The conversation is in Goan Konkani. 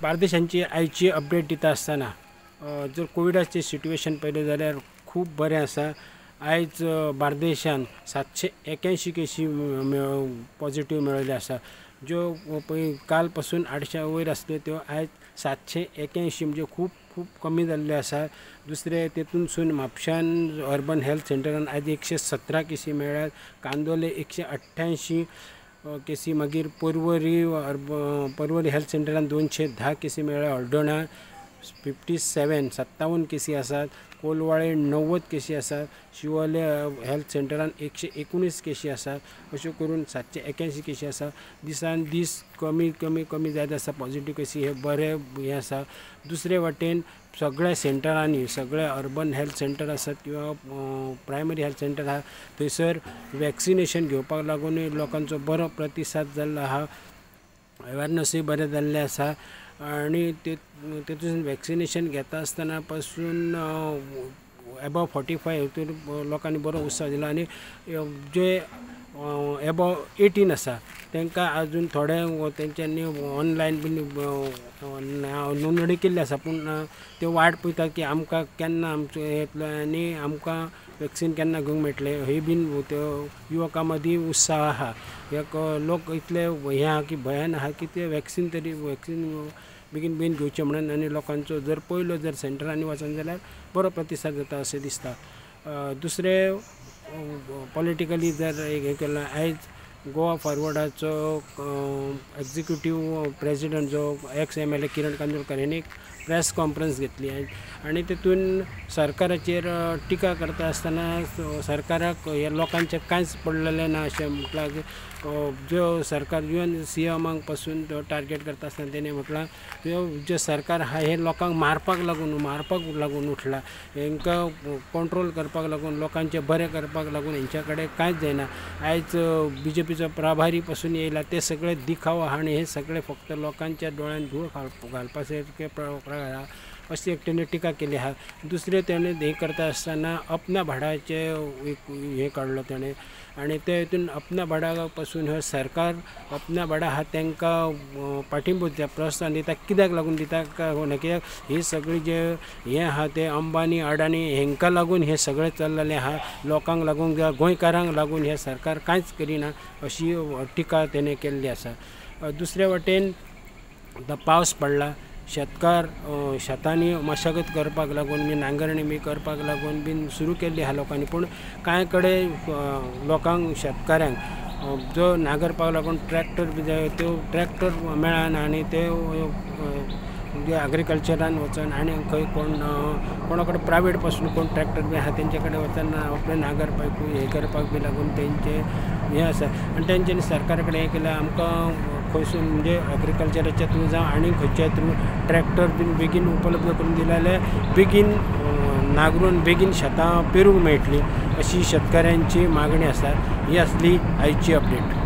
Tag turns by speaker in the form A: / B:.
A: बार्देशांची आयची अपडेट दिता आसतना जर कोविडाचें सिट्युएशन पळयलें जाल्यार खूब बरें आसा. आयज बार्देशान 781 केशी पॉजिटीव मेळिल्ल्यो आसा, ज्यो पळय काल पासून 800 वयर आसल्यो त्यो आयज 781 म्हणजे खूब खूब कमी जाल्ल्यो आसा. दुसरें तेतूनसून म्हापश्यान अर्बन हेल्थ सेंटरान आयज 117 केशी मेळ्ळ्यात, कांदोले 188 केसी, मागीर पर्वरी पर्वरी हेल्थ सेंटरान 210 केसी मेळ्ळ्या, हळदोणा 57 केसी आसात, कोलवाळे 90 केसी आसात, शिवोले हेल्थ सेंटरान 119 केशी आसात. अश्यो करून 781 केशी आसात. दिसान दीस कमी कमी कमी जायत आसा पॉजिटीव केसी, हे बरें हें आसा. दुसरे वाटेन सगळ्या सेंटरांनी, सगळे अर्बन हेल्थ सेंटर आसात किंवा प्रायमरी हेल्थ सेंटर आसा थंयसर वॅक्सिनेशन घेवपाक लागूनय लोकांचो बरो प्रतिसाद जाल्लो आसा, अवेरनसूय बरें जाल्लें आसा. आनी तेतून वॅक्सिनेशन घेता आसतना पासून एबव 45 हितून लोकांनी बरो उत्साह दिला. आनी जे एबव 18 आसा तांकां आजून थोडे तेंच्यांनी ऑनलायन बीन नोंदणी केल्ली आसा, पूण ते वाट पळयतात की आमकां केन्ना आमचो येतलो आनी आमकां वॅक्सिन केन्ना घेवंक मेळटलें, ही बीन त्यो युवकां मदीं उत्साह आसा. एक लोक इतले हें आहा की भंयान आहा की ते वॅक्सिन तरी वॅक्सिन बेगीन बेगीन घेवचें म्हणून. आनी लोकांचो जर पयलो जर सेंटरांनी वचून जाल्यार बरो प्रतिसाद जाता अशें दिसता. दुसरें पॉलिटिकली जर हें केलां, आयज गोवा फॉरवर्डाचो एक्जिक्युटीव प्रेजिडंट जो ex MLA Kiran Kandolkar हांणी एक प्रेस कॉन्फरन्स घेतली आनी तेतून सरकाराचेर टिका करता आसतना सरकाराक हे लोकांचें कांयच पडलेलें ना अशें म्हटलां. ज्यो सरकार इवन सीएमाक पासून तो टार्गेट करता आसतना तेणें म्हटलां जें सरकार आहा हें लोकांक मारपाक लागून उठलां, हेंकां कंट्रोल करपाक लागून, लोकांचें बरें करपाक लागून हेंच्या कडेन कांयच जायना. आयज बीजेपीचो प्रभारी पासून येयला ते सगळे दिखाव आहा आनी हे सगळे फक्त लोकांच्या दोळ्यान धूळ घालपा सारके प्रकार आहा अशी एक तेणें टिका केली आहा. दुसरें तेणें हें करता आसतना अपना भाडाचें एक हें काडलो तेणें आनी ते हितून अपना भाडा पासून हो सरकार अपना भाडा आहा तांकां पाठिंबो दिता, प्रोत्साहन दिता. कित्याक लागून दिता काय ना, कित्याक ही सगळी जे हें आहा ते अंबानी अडानी हेंकां लागून हें सगळें चल्लेलें आहा, लोकांक लागून गोंयकारांक लागून हें सरकार कांयच करिना अशी टिका तेणें केल्ली आसा. दुसरे वाटेन आतां पावस पडला, शेतकार शेतांनी मशागत करपाक लागून बी नांगरणी बी करपाक लागून बीन सुरू केल्ली आहा लोकांनी, पूण कांय कडेन लोकांक शेतकाऱ्यांक जो नांगरपाक लागून ट्रॅक्टर बी जाय त्यो ट्रॅक्टर मेळना आनी ते एग्रीकल्चरान वचून आनी खंय कोण कोणा कडेन प्रायवेट पासून कोण ट्रॅक्टर बी आहा तेंचे कडेन वचून आपलें नांगरपाक हें करपाक बी लागून तेंचें हें आसा. आनी तेंच्यांनी सरकारा कडेन हें केलें आमकां खंयसून म्हणजे एग्रीकल्चराच्या थ्रू जावं आनी खंयच्या थ्रू ट्रॅक्टर बीन बेगीन उपलब्ध करून दिले जाल्यार बेगीन नागरून बेगीन शेतां पेरूंक मेळटलीं अशी शेतकाऱ्यांची मागणी आसा. ही आसली आयची अपडेट.